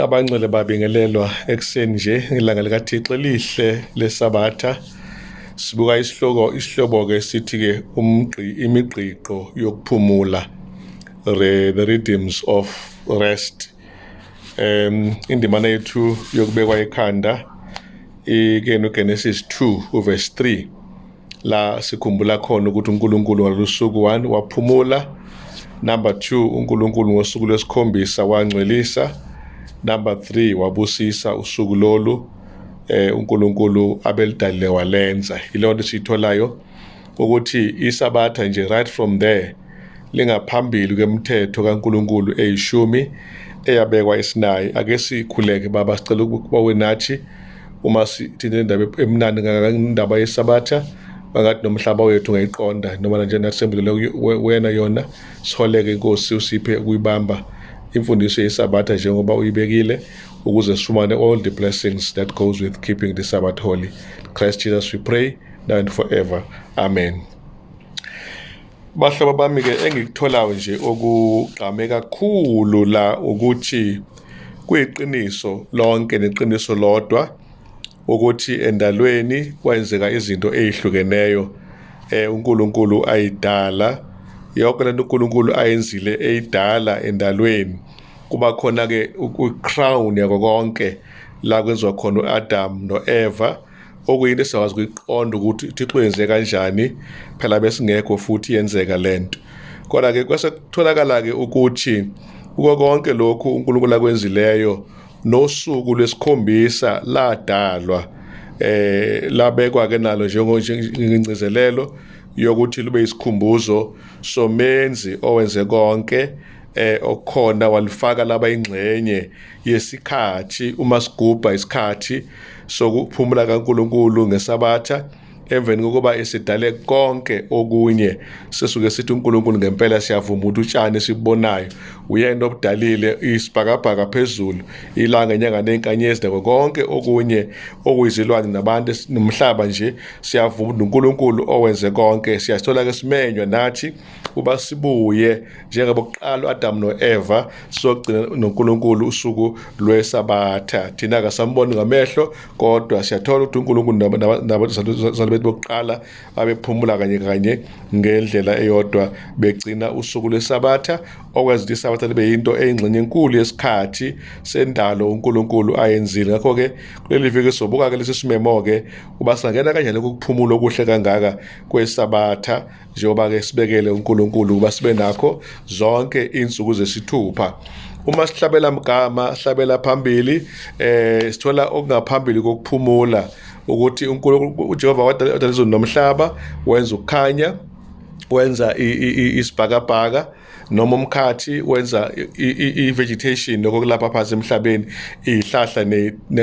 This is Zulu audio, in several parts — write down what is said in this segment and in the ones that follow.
Abangcwele babingelelwa ekuseni nje ngelanga likaThixo elihle leSabatha. Sibuka isihloko isihlobo-ke sithi-ke umgqi imigqiqo yokuphumula the rhythms of rest. Indimana yethu yokubekwa ekhanda ike noGenesis 2 uverse 3 la sikhumbula khona ukuthi uNkulunkulu ngalolu suku 1 waphumula, number 2 uNkulunkulu ngosuku lwesikhombisa wangcwelisa, number 3 wabusisa usuku lolu uNkulunkulu abelidalile walenza. Yiloo nto esiyitholayo ukuthi iSabatha nje right from there lingaphambili kwemithetho kaNkulunkulu eyishumi eyabekwa eSinayi. Ake sikhuleke. Baba, sicela ukuba wenathi uma sithinta indaba emnandi indaba yeSabatha, bangathi nomhlaba wethu ungayiqonda noma nje nathi sembulele wena yona. Siholeke inkosi, usiphe ukuyibamba imfundiso yeSabatha njengoba uyibekile ukuze sifumane all the blessings that goes with keeping the Sabbath holy. Christ Jesus we pray, now and forever, amen. Bahlobo bami ke, engikutholayo nje okugqame kakhulu la ukuthi kuyiqiniso lonke neqiniso lodwa ukuthi endalweni kwenzeka izinto ezihlukeneyo uNkulunkulu ayidala. Yonke lento uNkulunkulu ayenzile eyidala endalweni, kuba khona ke u-crown yako konke la kwenziwa khona uAdam noEva, okuyinto esingakwazi ukuyiqonda ukuthi uThixo yenze kanjani, phela besingekho futhi yenzeka lento. Kodwa ke kwase kutholakala ke ukuthi kuko konke lokhu uNkulunkulu akwenzileyo, nosuku lwesikhombisa ladalwa, labekwa ke nalo njengengcizelelo yokuthi lube isikhumbuzo somenzi owenze konke okukhona, walifaka laba ingxenye yesikhathi uma sigubha isikhathi sokuphumula kaNkulunkulu ngeSabatha emveni kokuba esidale konke okunye. Sesuke sithi uNkulunkulu ngempela siyavuma ukuthi utshani esibubonayo uyena obudalile, isibhakabhaka phezulu, ilanga, inyanga nezinkanyezi nako konke okunye okuyizilwane nabantu nomhlaba nje, siyavuma ukuthi uNkulunkulu owenze konke. Siyasithola ke simenywa nathi uba sibuye njengabokuqala uAdam noEva sogcina noNkulunkulu usuku lweSabatha. Thina kasamboni ngamehlo, kodwa siyathola ukuthi uNkulunkulu nabazali bethu bokuqala babephumula kanye kanye ngendlela eyodwa begcina usuku lweSabatha, okwenza ukuthi iSabatha libe yinto eyingxenye enkulu yesikhathi sendalo uNkulunkulu ayenzile. Ngakho-ke kuleli viki sizobuka-ke lesi simemo-ke uba singangena kanjani ukuphumula okuhle kangaka kweSabatha, njengoba-ke sibekele uNkulunkulu ukuba sibe nakho zonke insuku zesithupha. Uma sihlabela mgama sihlabela phambili, sithola okungaphambili kokuphumula ukuthi uNkulunkulu uJehova wadala izulu nomhlaba, wenza ukukhanya, wenza isibhakabhaka noma umkhathi, wenza i-vegetation lokho kulapha phansi emhlabeni, izihlahla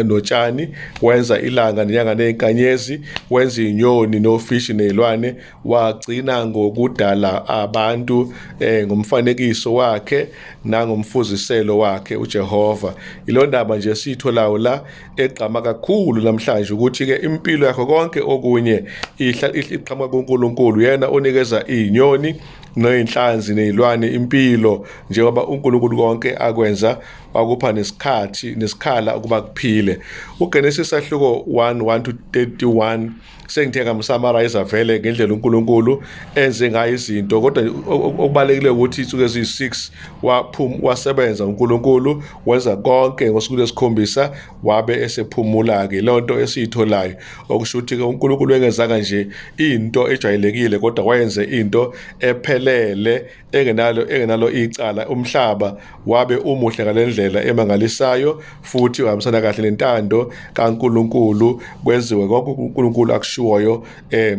notshani, wenza ilanga nenyanga nezinkanyezi, wenza izinyoni nofishi nezilwane, wagcina ngokudala abantu ngomfanekiso wakhe nangomfuziselo wakhe uJehova. Ilondaba nje siyitholayo la egqama kakhulu namhlanje ukuthi ke impilo yakho konke okunye iqhamuka kuNkulunkulu, yena onikeza izinyoni ney'nhlanzi ney'lwane impilo, njengoba uNkulunkulu konke akwenza wakupha nesikhathi nesikhala ukuba kuphile. UGenesis ahluko 1 1 to 31 sengithe ngamsummarize vele ngendlela uNkulunkulu enze ngayo izinto, kodwa okubalekile ukuthi insuku eziyi-6 waphuma wasebenza uNkulunkulu, wenza konke, ngosuku lwesikhombisa wabe esephumula-ke. Leyo nto esiyitholayo okusho ukuthi-ke uNkulunkulu engenzanga nje into ejwayelekile, kodwa wayenze into ephelele engenalo icala. Umhlaba wabe umuhle ngalendlela emangalisayo futhi uhambisana kahle nentando kaNkulunkulu, kwenziwe konke uNkulunkulu akushiwoyo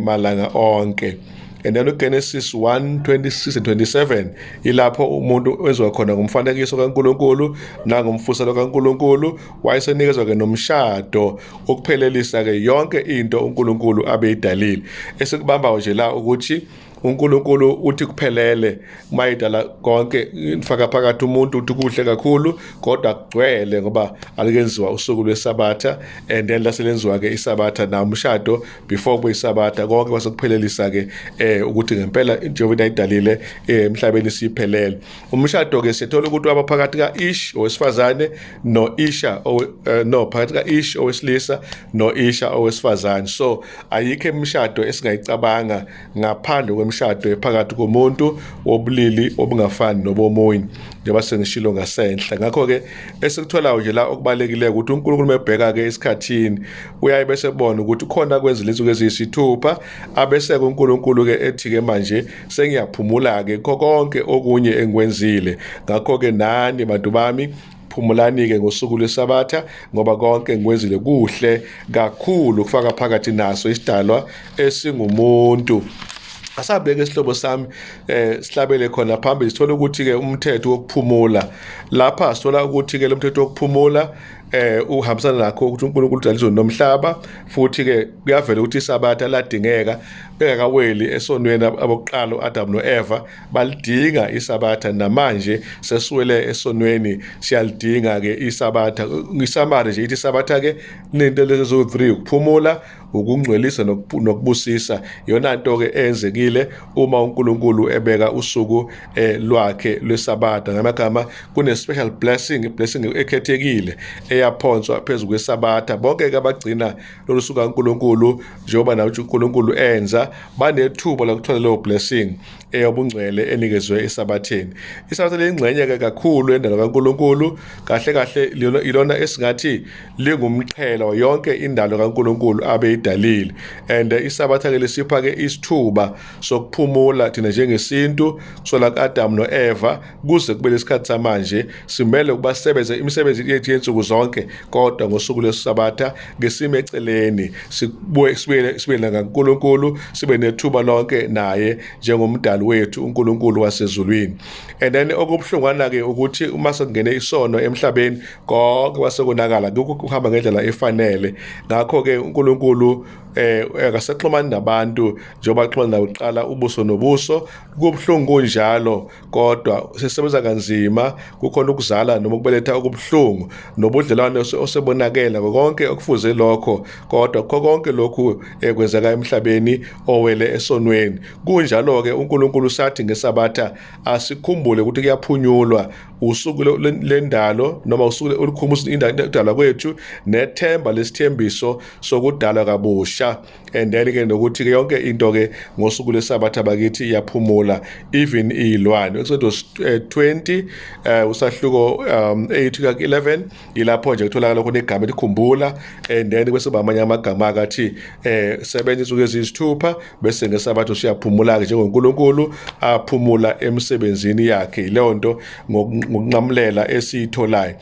malanga onke. And then uGenesis 1:26 and 27 ilapho umuntu wenziwa khona ngomfanekiso kaNkulunkulu nangomfuselo kaNkulunkulu, wayesenikezwa ke nomshado ukuphelelisa ke yonke into uNkulunkulu abeyidalile. Esikubambayo nje la ukuthi uNkulunkulu uthi kuphelele mayidala konke, ifaka phakathi umuntu, uthi kuhle kakhulu, kodwa kugcwele ngoba alikenziwa usuku lweSabatha. And then laselenziwa ke iSabatha namshado before kube iSabatha, konke kwasekuphelelisa ke ukuthi ngempela njengoba ayidalile emhlabeni siphelele. Umshado ke sithola ukuthi waba phakathi ka-Ish owesifazane no-Isha, no, phakathi ka-Ish owesilisa no-Isha owesifazane. So ayikho imishado esingayicabanga ngaphandle kwemishado ephakathi komuntu wobulili obungafani nobomunye, njengoba sengishilo ngasenhla. Ngakho-ke esikutholayo nje la okubalekile ukuthi uNkulunkulu mebheka-ke esikhathini uyaye bese bona ukuthi khona kwenzile insuku eziyisithupha, abese-ke uNkulunkulu-ke ethi-ke manje sengiyaphumula-ke kho konke okunye engikwenzile. Ngakho-ke nani bantu bami, phumulani-ke ngosuku lweSabatha, ngoba konke ngikwenzile kuhle kakhulu, kufaka phakathi naso isidalwa esingumuntu. Asabeke isihlobo sami sihlabele khona phambili, sithola ukuthi ke umthetho wokuphumula lapha, sithola ukuthi ke lo mthetho wokuphumula uhambisana nakho ukuthi uNkulunkulu udala izulu nomhlaba, futhi ke kuyavela ukuthi iSabatha ladingeka bengakaweli esonweni abokuqala uAdam noEva, balidinga iSabatha. Namanje sesiwele esonweni, siyalidinga ke iSabatha. Ngisamari nje ithi iSabatha ke linento lezo 3: ukuphumula, ukungcwelisa nokubusisa. Iyona nto ke eyenzekile uma uNkulunkulu ebeka usuku lwakhe lweSabatha. Ngamagama, kune special blessing, blessing ekhethekile eyaphonswa phezulu kweSabatha. Bonke ke abagcina lolu suku kaNkulunkulu njengoba nawe uNkulunkulu enza, banethuba lokuthola leyo blessing eyobungcwele enikezwe eSabatheni. ISabatha liyingxenye ke kakhulu endalo kaNkulunkulu. Kahle kahle ilona esingathi lingumqhelo yonke indalo kaNkulunkulu abeyidalile. And iSabatha ke lisipha ke isithuba sokuphumula thina njengesintu kusola kuAdam noEva kuze kube lesikhathi samanje. Simele ukuba sisebenze imisebenzi yethu yensuku zonke, kodwa ngosuku lweSabatha ngesime eceleni, sibuye sibe ngaNkulunkulu, sibe nethuba lonke naye njengomdali wethu uNkulunkulu wasezulwini. And then okubuhlungwana ke ukuthi uma sekungene isono emhlabeni, konke kwasekonakala, kuhamba ngendlela efanele. Ngakho ke uNkulunkulu akasaxhumani nabantu njengoba xhumana nabo kuqala ubuso nobuso. Kubuhlungu kunjalo, kodwa sisebenza kanzima, kukhona ukuzala noma ukubeletha okubuhlungu nobudlelwane osebonakela konke okufuze lokho, kodwa kho konke lokhu kwenzeka emhlabeni owele esonweni. Kunjalo-ke uNkulunkulu sathi ngeSabatha asikhumbule ukuthi kuyaphunyulwa, usuku lendalo noma usuku olukhumbuza indalo kwethu nethemba lesithembiso sokudalwa kabusha. And then ke nokuthi ke yonke into ke ngosuku lweSabatha bakithi iyaphumula, even iy'lwane. Exodus 20 usahluko 8 ka 11, ilapho nje kutholakala khona igama elikhumbula. And then bese bamanye amagama akathi sebenza insuku eziyisithupha, bese ngeSabatha usiyaphumula ke njengoNkulunkulu aphumula emsebenzini yakhe. Leyo nto ngokunqamulela esiyitholayo.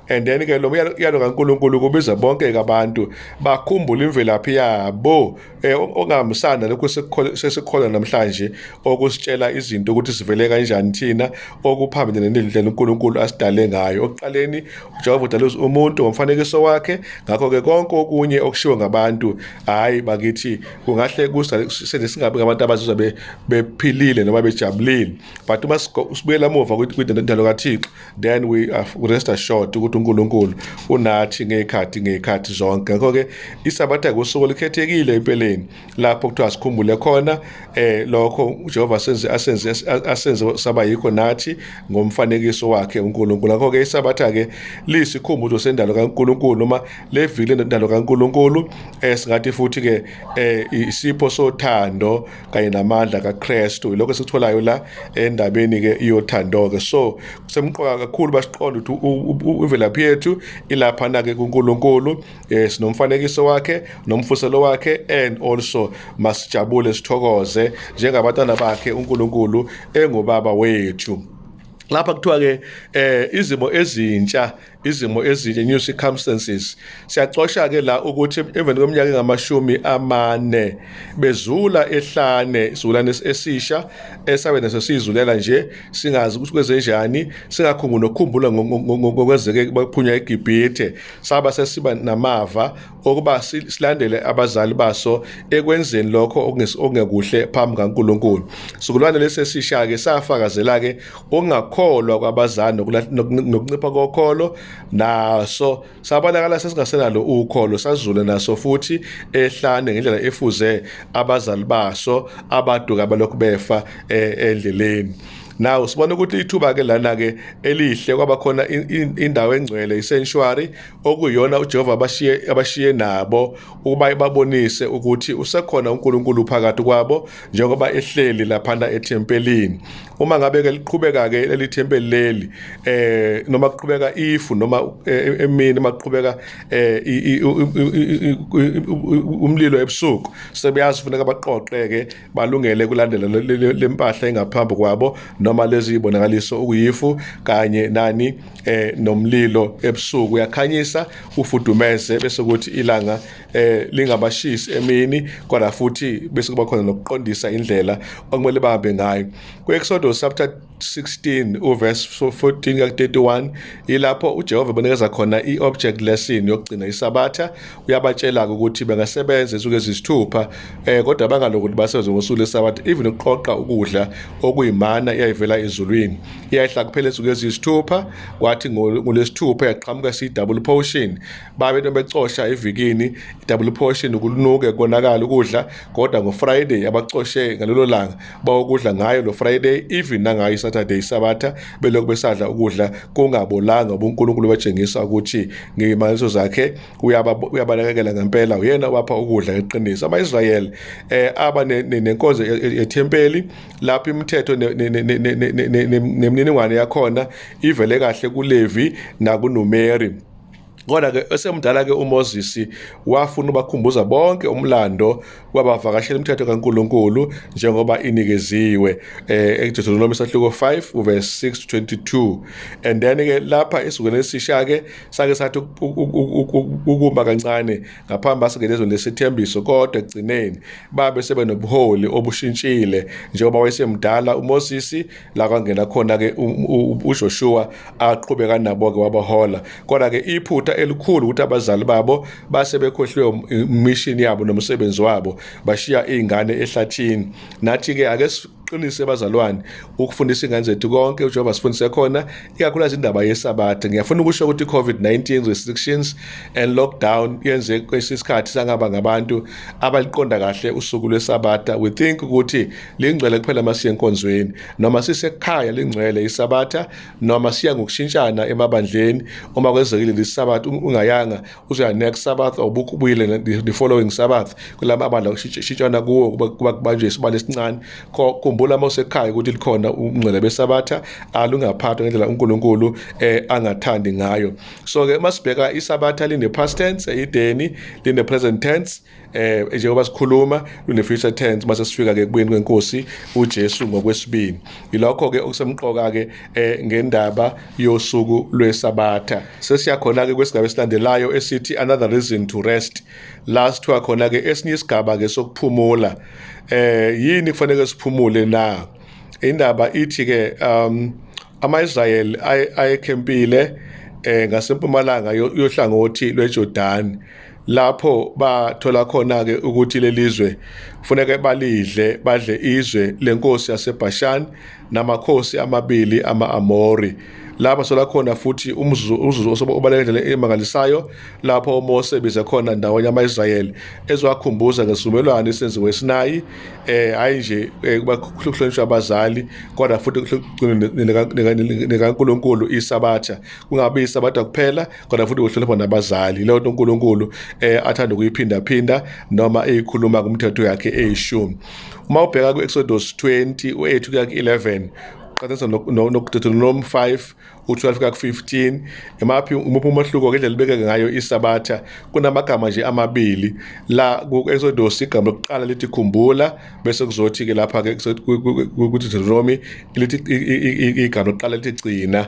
And then ke lo myalo kaNkulunkulu kubiza bonke abantu bakhumbule imvelaphi yabo, ongahambisana lokhu sesikholwa namhlanje okusitshela izinto ukuthi sivele kanjani thina, okuphambene nendlela uNkulunkulu asidale ngayo. Okuqaleni uJehova udale umuntu ngomfanekiso wakhe. Ngakho-ke konke okunye okushiwo ngabantu, hhayi bakithi, kungahle senze singabi ngabantu abazizwa bephilile noma bejabulile. But uma sibuyela emuva kwindalo kaThixo, then we are rest assured ukuthi uNkulunkulu unathi ngey'khathi zonke. Ngakho-ke iSabatha kusuku olukhethekile empeleni lapho kuthiwa sikhumbule khona lokho uJehova asenze asenze saba yikho nathi ngomfanekiso wakhe uNkulunkulu. Ngakho-ke iSabatha-ke liyisikhumbuzo sendalo kaNkulunkulu noma leviki lendalo kaNkulunkulu, singathi futhi-ke isipho sothando kanye namandla kaKristu. Ilokho esikutholayo la endabeni-ke yothando-ke. So kusemqoka kakhulu basiqonde ukuthi imvelaphi yethu ilaphana-ke kuNkulunkulu, sinomfanekiso wakhe nomfuselo wakhe, and also masijabule sithokoze njengabantwana bakhe, uNkulunkulu engubaba wethu. Lapha kuthiwa ke izimo ezintsha Izimo ezintsha, new circumstances. Siyacosha ke la ukuthi emveni kweminyaka engama-40 bezula ehlane, isizukulwane esisha esabe naso siyizulela nje, singazi ukuthi kwenzenjani, singakhungu nokukhumbula ngokwenzeke baphunywa eGibhithe. Saba sesiba namava okuba silandele abazali baso ekwenzeni lokho okungekuhle phambi kaNkulunkulu. Sizukulwane lesi esisha-ke safakazela-ke ukungakholwa kwabazali nokuncipha kokholo, naso sabonakala sesingasenalo ukholo, sazula naso futhi ehlane ngendlela efuze abazali baso abaduka balokhu befa endleleni. Now sibona ukuthi ithuba ke lana ke elihle kwaba khona indawo engcwele, i-sanctuary, okuyiyona uJehova abashiye nabo ukuba ibabonise ukuthi usekhona uNkulunkulu phakathi kwabo njengoba ehleli laphana ethempelini. Uma ngabe ke liqhubeka ke leli thempeli leli, noma kuqhubeka ifu noma emini, uma kuqhubeka umlilo ebusuku, sebeyazi funeka baqoqeke balungele kulandela lempahla engaphambi kwabo noma lezi zibonakaliso okuyifu kanye nani nomlilo ebusuku, uyakhanyisa ufudumeze bese kuthi ilanga lingabashisi emini, kodwa futhi bese kuba khona nokuqondisa indlela okumele bahambe ngayo. Ku-Exodus chapter 16 uverse 14 ka-31 ilapho uJehova ebanikeza khona i-object lesson yokugcina isabatha. Uyabatshela ukuthi bengasebenza izinsuku eziyisithupha, kodwa bangalokuthi basebenze ngosuku lesabatha, even ukuqoqa ukudla okuyimana iyayivela ezulwini, iyayihla kuphela izinsuku eziyisithupha. Kwathi ngolwesithupha yaqhamuka siyi-double portion, babe becosha evikini i-double portion kunuke konakala ukudla, kodwa ngo-Friday abacoshe ngalelo langa bawukudla ngayo lo Friday, even nangayo iSaturday isabatha belokhu besadla ukudla kungabolanga. UNkulunkulu batshengisa ukuthi ngezimangaliso zakhe uyabanakekela ngempela, uyena wapha ukudla eqiniso. Ama-Israyeli aba nenkonzo yethempeli lapho imithetho nemininingwane yakhona ivele kahle kuLevi nakuNumeri. Kodwa ke esemdala ke uMoses wafuna ubakhumbuza bonke umlando wabavakashela imithetho kaNkulunkulu njengoba inikeziwe eDeuteronomy sahluko 5 uverse 6 to 22. And then ke lapha esukweni esisha ke sake sathi ukuma kancane ngaphambi basingene ezweni lesithembiso, kodwa ekugcineni babe sebenobuholi obushintshile njengoba wayesemdala uMoses, la kwangena khona ke uJoshua aqhubeka nabo ke wabahola. Kodwa ke iphutha elikhulu ukuthi abazali babo base bekhohliwe mission yabo nomsebenzi wabo, bashiya izingane ehlathini. Nathi ke ake siqinise bazalwane ukufundisa ingane zethu konke uJehova sifundise khona, ikakhulukazi indaba yesabatha. Ngiyafuna ukusho ukuthi i-COVID-19 restrictions and lockdown yenze kwesinye isikhathi sangaba ngabantu abaliqonda kahle usuku lwesabatha. We think ukuthi lingcwele kuphela masiye enkonzweni noma sisekhaya, lingcwele isabatha noma siya ngokushintshana emabandleni. Uma kwenzekile lisabatha ungayanga, uzoya next Sabbath or ubuyile the following Sabbath kulama bandla kushintshana kuwo, kuba kubanjwe isibalo esincane. Khumbula uma usekhaya ukuthi likhona ungcwele besabatha, alungaphathwa ngendlela uNkulunkulu angathandi ngayo. So ke masibheka isabatha, line past tense eyideni, line present tense njengoba sikhuluma, line future tense mase sifika ke kubuyeni kwenkosi uJesu ngokwesibili. Ilokho ke okusemqoka ke ngendaba yosuku lwesabatha. Sesiyakhona ke kwesigaba esilandelayo esithi "Another reason to rest". La sithiwa khona ke esinye isigaba ke sokuphumula. Yini kufanele siphumule na? Indaba ithi ke ama-Israyeli ayekhempile ngasempumalanga yohlangothi lweJordan, lapho bathola khona ke ukuthi lelizwe kufuneka balidle, badle izwe lenkosi yaseBhashan namakhosi amabili ama-Amori. Lapha sola khona futhi umzuzu obaleka ngendlela emangalisayo lapho uMose ebize khona ndawonye ama-Israyeli ezowakhumbuza ngesivumelwano esenziwe eSinayi, hayi nje kuba kuhlonishwa abazali kodwa futhi kugcinwe nekaNkulunkulu isabatha, kungabi isabatha kuphela kodwa futhi kuhlonipha nabazali. Leyo nto uNkulunkulu athanda ukuyiphinda phinda noma eyikhuluma kumthetho yakhe eyishumi. Uma ubheka ku-Exodus 20 u-8 kuya ku-11, qhathanisa nokuDeuteronomy 5. U-12 kuya ku-15. Imaphi umuphi umehluko ngendlela libekeke ngayo iSabatha? Kunamagama nje amabili la ku-Exodus. Igama lokuqala lithi khumbula, bese kuzothi-ke lapha-ke ku-Deuteronomy lithi igama lokuqala lithi gcina.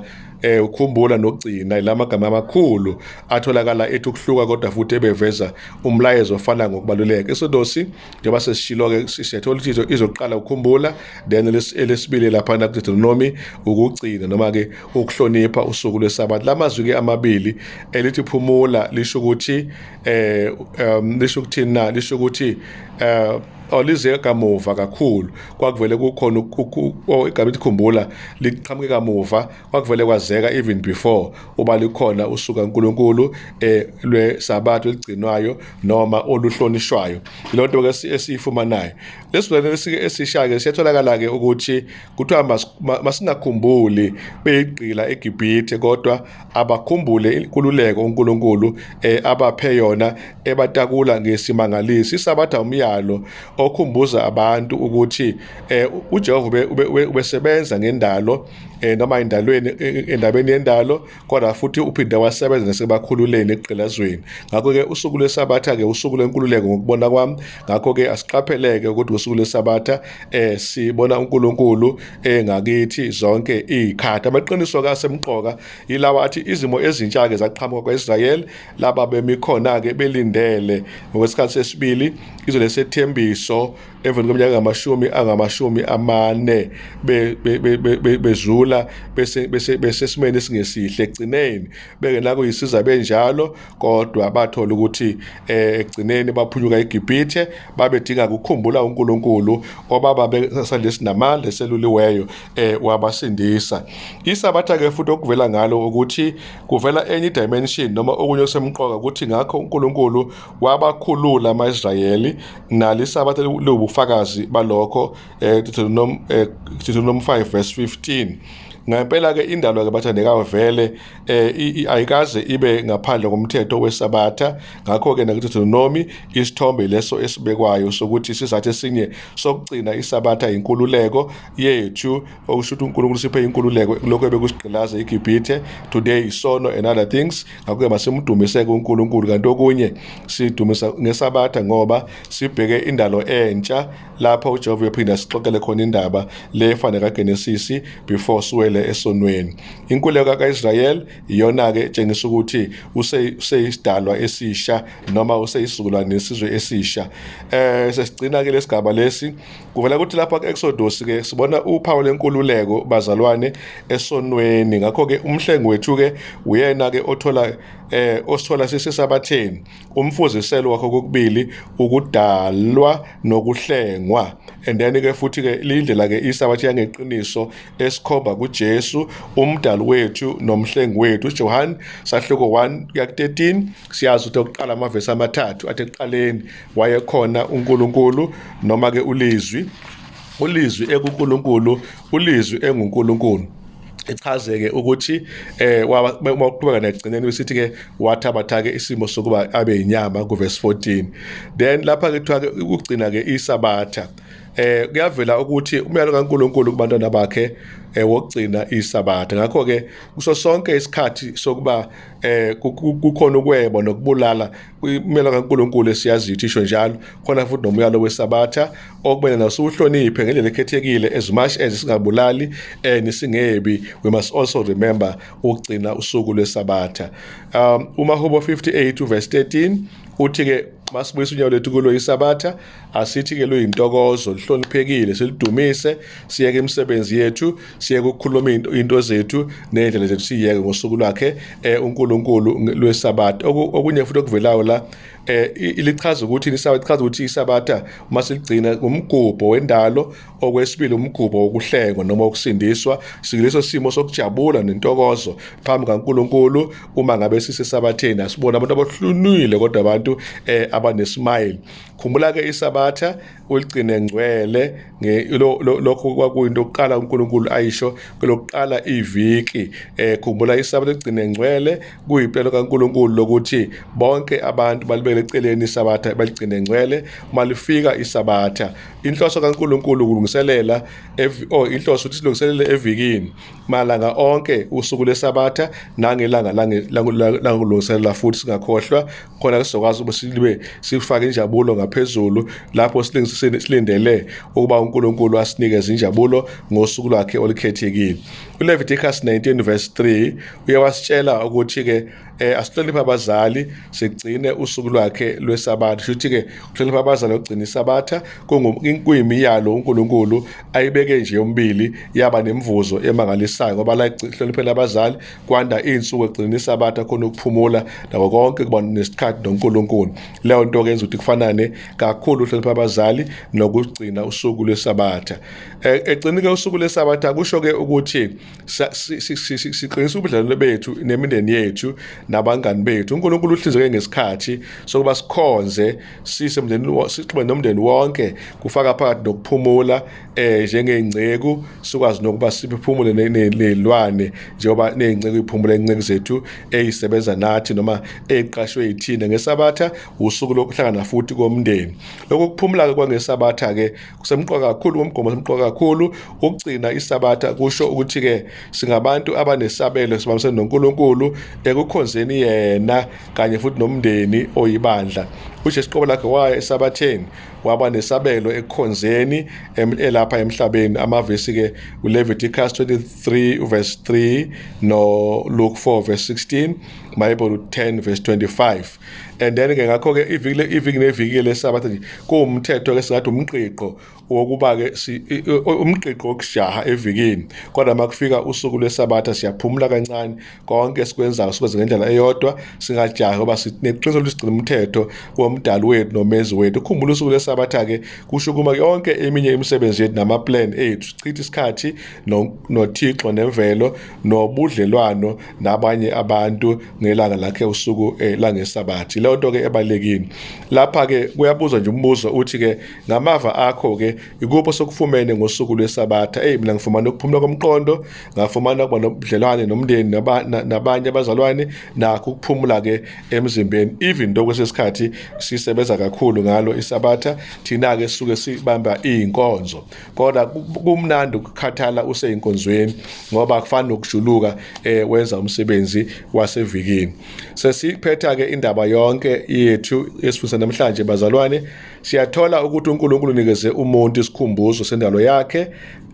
Ukhumbula nokugcina ilamagama amakhulu atholakala ethi ukuhluka, kodwa futhi ebeveza umlayezo ofana ngokubaluleka. Exodus, njengoba sesishilo-ke, siyathola ukuthi izoqala ukukhumbula, then elesibili laphana ku-Deuteronomy ukugcina noma-ke ukuhlonipha usuku lweSabatha. Lamazwi-ke amabili elithi phumula lisho ukuthi lisho ukuthini na? Lisho ukuthi lize kamuva kakhulu, kwakuvele kukhona igama elithi khumbula liqhamuke kamuva, kwakuvele kwazeka even before uba likhona usuku kaNkulunkulu lweSabatha eligcinwayo noma oluhlonishwayo. Leyo nto ke esiyifumanayo lesivumelwano esisha-ke siyatholakala-ke ukuthi kuthiwa masingakhumbuli beyigqila eGibhithe, kodwa abakhumbule inkululeko uNkulunkulu abaphe yona ebatakula ngesimangaliso. ISabatha umyalo okhumbuza abantu ukuthi uJehova ubesebenza ngendalo noma endalweni, endabeni yendalo, kodwa futhi uphinde wasebenza nasebakhululeni ekugqilazweni. Ngakho-ke usuku lweSabatha-ke usuku lwenkululeko ngokubona kwami. Ngakho-ke asiqapheleke ukuthi usuku lweSabatha sibona uNkulunkulu engakithi zonke iy'khathi. Amaqiniso-ke asemqoka yilawa athi izimo ezintsha-ke zaqhamuka kwa-Israyeli laba bemi khona-ke belindele ngokwesikhathi sesibili izwe lesethembiso emveni kweminyaka angamashumi 40 bezula bese besesimeni esingesihle. Ekugcineni bengenakuyisiza benjalo, kodwa bathola ukuthi ekugcineni baphunyuka eGibhithe. Babedinga ukukhumbula uNkulunkulu obaba besandla esinamandla eseluliweyo wabasindisa. ISabatha ke futhi okuvela ngalo ukuthi kuvela enye dimension noma okunye okusemqoka, ukuthi ngakho uNkulunkulu wabakhulula ama-Israyeli. Nalo iSabatha liwubufakazi balokho, Deuteronomy 5 verse 15. Ngempela ke indalo ke, bathandekayo, vele ayikaze ibe ngaphandle komthetho weSabatha. Ngakho ke nakuDeuteronomy isithombe leso esibekwayo sokuthi isizathu esinye sokugcina iSabatha inkululeko yethu, okusho ukuthi uNkulunkulu siphe inkululeko lokho ebekusigqilaza iGibhithe, today isono and other things. Ngakho-ke masimdumise kuNkulunkulu. Kanti okunye sidumisa ngeSabatha ngoba sibheke indalo entsha lapho uJehova uyophinda sixoxele khona indaba le efana kaGenesis before siwele esonweni. Inkululeko kaIsrael iyona-ke etshengisa ukuthi useyisidalwa esisha noma useyisizukulwane nesizwe esisha. Sesigcina-ke lesigaba lesi, kuvela ukuthi lapha ku-Exodus ke sibona uphawu lenkululeko, bazalwane, esonweni. Ngakho-ke umhlengi wethu-ke uyena-ke othola osithola sisesabatheni, umfuziselo wakho kokubili ukudalwa nokuhlengwa. And then ke futhi ke lindlela ke iSabatha yangeqiniso esikhomba kuJesu, umdali wethu nomhlengi wethu. uJohn sahluko 1 kuya ku-13, siyazi ukuthi okuqala amavesi amathathu athi ekuqaleni wayekhona uNkulunkulu noma ke ulizwi, ulizwi ekuNkulunkulu, ulizwi enguNkulunkulu. Ichazeke ukuthi uma uqhubeka nekugcineni besithi ke wathabatha ke isimo sokuba abe inyama ku verse 14. Then lapha ke kuthiwa ke ukugcina ke iSabatha, kuyavela ukuthi umyalo kaNkulunkulu kubantwana bakhe wokugcina iSabatha. Ngakho ke kuso sonke isikhathi sokuba kukhona ukweba nokubulala, umyalo kaNkulunkulu esiyaziyo isho njalo, khona futhi nomyalo weSabatha okumele nasiwuhloniphe ngendlela ekhethekile. As much as singabulali and singebi, we must also remember ukugcina usuku lweSabatha. UmaHubo 58 verse 13 uthi ke masibuyisa unyawo lethu kulo iSabatha, asithi ke luyintokozo, lihloniphekile, silidumise, siyeke imisebenzi yethu, siyeke ukukhuluma into zethu nendlela zethu, siyeke ngosuku lwakhe uNkulunkulu lweSabatha. Okunye futhi okuvelayo la lichaza ukuthi iSabatha, ichaza ukuthi iSabatha uma siligcina umgubho wendalo, okwesibili umgubho wokuhlengwa noma ukusindiswa. Sikuleso simo sokujabula nentokozo phambi kaNkulunkulu uma ngabe sisesabatheni. Asibona abantu abahlunile, kodwa abantu abanesmile. Khumbula ke iSabatha uligcine ngcwele. Lokho kwakuyinto yokuqala uNkulunkulu ayisho kwelokuqala iviki. Khumbula iSabatha ligcine ngcwele, kuyimpelo kaNkulunkulu lokuthi bonke abantu balibele. balibekele eceleni iSabatha, baligcine ngcwele uma lifika iSabatha. Inhloso kaNkulunkulu ukulungiselela, oh, inhloso ukuthi silungiselele evikini malanga onke usuku lweSabatha nangelanga langokulungiselela, futhi singakhohlwa khona sizokwazi ukuba sibe sifake injabulo ngaphezulu lapho silindele ukuba uNkulunkulu asinikeze injabulo ngosuku lwakhe olukhethekile. ULeviticus 19 verse 3 uye wasitshela ukuthi-ke asihloniphe abazali, sigcine usuku lwakhe lweSabatha. Shuthi ke ukuhlonipha abazali nokugcina iSabatha kuyimiyalo uNkulunkulu ayibeke nje yombili, yaba nemvuzo emangalisayo, ngoba la hloniphela abazali kwanda izinsuku, egcina iSabatha khona ukuphumula nako konke kuba nesikhathi noNkulunkulu. Leyo nto ke yenza ukuthi kufanane kakhulu uhlonipha abazali nokugcina usuku lweSabatha. Egcina ke usuku lweSabatha kusho ke ukuthi siqinisa ubudlelwano bethu nemindeni yethu nabangani bethu. uNkulunkulu uhlinzeke ngesikhathi sokuba sikhonze sisemndeni, sixube nomndeni wonke, kufaka phakathi nokuphumula njengey'nceku, sikwazi nokuba siphumule ney'lwane njengoba ney'nceku iphumula, iy'nceku zethu ey'sebenza nathi noma ey'qashwe yithina. NgeSabatha usuku lokuhlangana futhi komndeni. Lokhu kuphumula-ke kwangeSabatha-ke kusemqoka kakhulu, umgomo osemqoka kakhulu. Ukugcina iSabatha kusho ukuthi-ke singabantu abanesabelo sibambisene noNkulunkulu ekukhonzeni yena kanye futhi nomndeni oyibandla. UJesu qobo lakhe waya eSabatheni, waba nesabelo ekukhonzeni elapha emhlabeni. Amavesi-ke uLeviticus 23 verse 3 no Luke 4 verse 16, Bible 10 verse 25. And then ke ngakho-ke iviki neviki leSabatha nje kuwumthetho-ke, singathi umqiqo wokuba-ke umqiqo wokujaha evikini, kodwa uma kufika usuku lweSabatha siyaphumula kancane. Konke esikwenzayo sikwenze ngendlela eyodwa, singajahi, ngoba sineqiniso ukuthi sigcina umthetho womdali wethu nomenzi wethu. Ukhumbula usuku lweSabatha-ke kusho ukuma yonke eminye imisebenzi yethu nama-plan ethu, sichithe isikhathi noThixo nemvelo nobudlelwano nabanye abantu ngelanga lakhe usuku langeSabatha. Leyo nto ke ebalekile. Lapha ke kuyabuzwa nje umbuzo uthi ke, ngamava akho ke, ikuphi osokufumene ngosuku lweSabatha? Hey, mina ngifumana ukuphumula komqondo, ngafumana ukuba nobudlelwane nomndeni nabanye abazalwane, nakho ukuphumula ke emzimbeni, even though kwesesikhathi sisebenza kakhulu ngalo iSabatha, thina ke sisuke sibamba izinkonzo, kodwa kumnandi ukukhathala useyinkonzweni ngoba akufani nokujuluka wenza umsebenzi wasevikini. Sesiphetha ke indaba yonke yethu esifundisa namhlanje, bazalwane. Siyathola ukuthi uNkulunkulu unikeze umuntu isikhumbuzo sendalo yakhe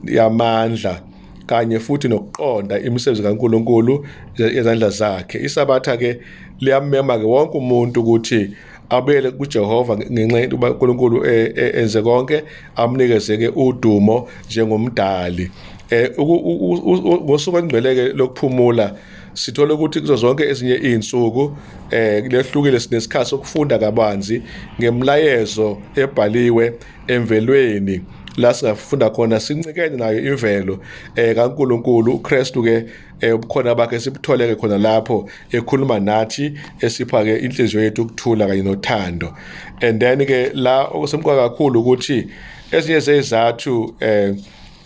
yamandla kanye futhi nokuqonda imisebenzi kaNkulunkulu yezandla zakhe. ISabatha ke liyamema ke wonke umuntu ukuthi abuyele kuJehova ngenxa yokuba uNkulunkulu enze konke, amnikeze ke udumo njengomdali. Ngosuku olungcwele-ke lokuphumula sithola ukuthi kuzo zonke ezinye izinsuku lehlukile, sinesikhathi sokufunda kabanzi ngemlayezo ebhaliwe emvelweni, la singafunda khona sincikene nayo imvelo kaNkulunkulu. uKristu ke ubukhona bakhe sibutholeke khona lapho ekhuluma nathi, esipha ke inhliziyo yethu ukuthula kanye nothando. And then ke la okusemqoka kakhulu ukuthi ezinye zezathu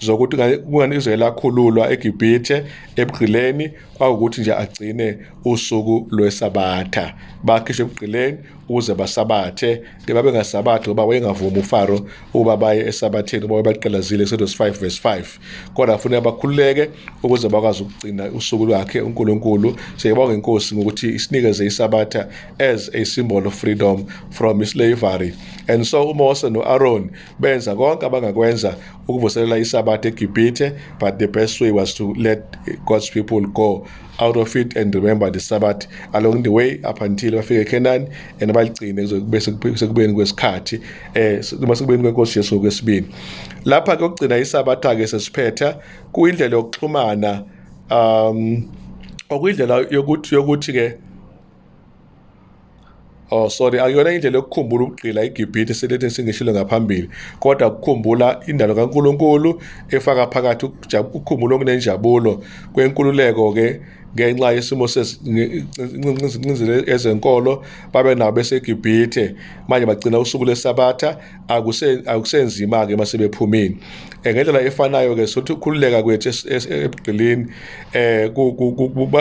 zokuthi kungani izwe lakhululwa eGibhithe ebugqileni kwawukuthi nje agcine usuku lweSabatha. Bakhishwe ebugqileni ukuze basabathe ke, babengasabathi ngoba wayengavumi uFaro ukuba baye esabatheni ngoba baqhelazile, Exodus 5 verse 5, kodwa kufuneka bakhululeke ukuze bakwazi ukugcina usuku lwakhe uNkulunkulu. Siyabonga inkosi ngokuthi isinikeze iSabatha as a symbol of freedom from slavery. And so uMose noAaron benza konke abangakwenza ukuvuselela iSabatha eGibhithe, but the best way was to let God's people go out of it and remember the Sabbath along the way up until bafike eCanaan and baligcine kube sekubeni kwesikhathi noma sekubeni kwenkosi Jesu kwesibili. Lapha ke ukugcina iSabatha ke, sesiphetha, kuyindlela yokuxhumana, okuyindlela yokuthi ke, oh sorry, akuyona indlela yokukhumbula ukugqila iGibhithe selethe sengishilo ngaphambili, kodwa ukukhumbula indalo kaNkulunkulu efaka phakathi ukukhumbula okunenjabulo kwenkululeko ke. Ngenxa yesimo sezincindezelo ezenkolo babe nabo beseGibhithe, manje bagcina usuku leSabatha, akusenzima-ke uma sebephumile. Ngendlela efanayo-ke sothi ukukhululeka kwethu ebugqilini um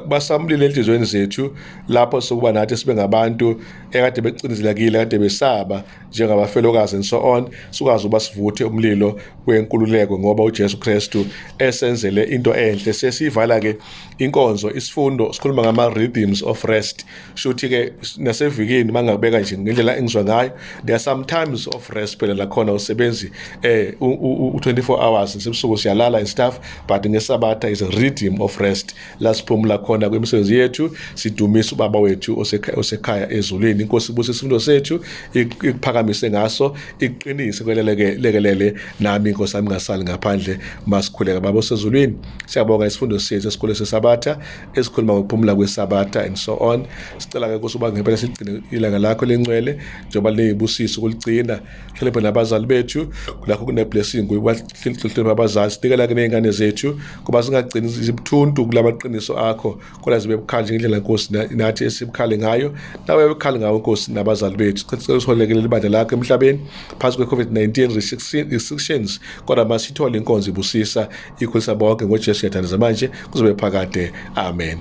basamulile enhliziyweni zethu lapho sokuba nathi sibe ngabantu ekade becindezelekile, kade besaba njengabafelokazi and so on, sikwazi ukuba sivuthe umlilo wenkululeko ngoba uJesu Kristu esenzele into enhle. Sesivala-ke inkonzo, isifundo sikhuluma ngama-rhythms of rest. Shuthi-ke nasevikini mangakubeka nje ngendlela engizwa ngayo, there are some times of rest phela lakhona usebenzi u-24 hours nsebusuku siyalala and stuff, but ngeSabatha is a rhythm of rest la siphumula khona kwimisebenzi yethu, sidumise uBaba wethu osekhaya ezulwini. Inkosi ibuse isifundo sethu, ikuphakamise ngaso, iqinise kwelelekelele nami inkosi yami ngasali ngaphandle. Masikhuleka. Baba osezulwini, siyabonga isifundo sethu esikole seSabatha esikhuluma ngokuphumula kweSabatha and so on. Sicela-ke Nkosi uba ngempela siligcine ilanga lakho lengcwele njengoba lineyibusiso ukuligcina. Hloniphe nabazali bethu lapho kune-blessing kubahloniphe abazali. Sinikela-ke ney'ngane zethu kuba zingagcini zibuthuntu kulamaqiniso akho, kodwa zibe bukhali ngendlela Nkosi nathi esibukhali ngayo, nawe bukhali ngawo Nkosi nabazali bethu. Sicela usiholekelele ibandla lakho emhlabeni phakathi kwe-COVID-19 restrictions, kodwa masithole inkonzo ibusisa ikhulisa bonke ngoJesu. Siyathandaza manje kuzobe phakade, amen.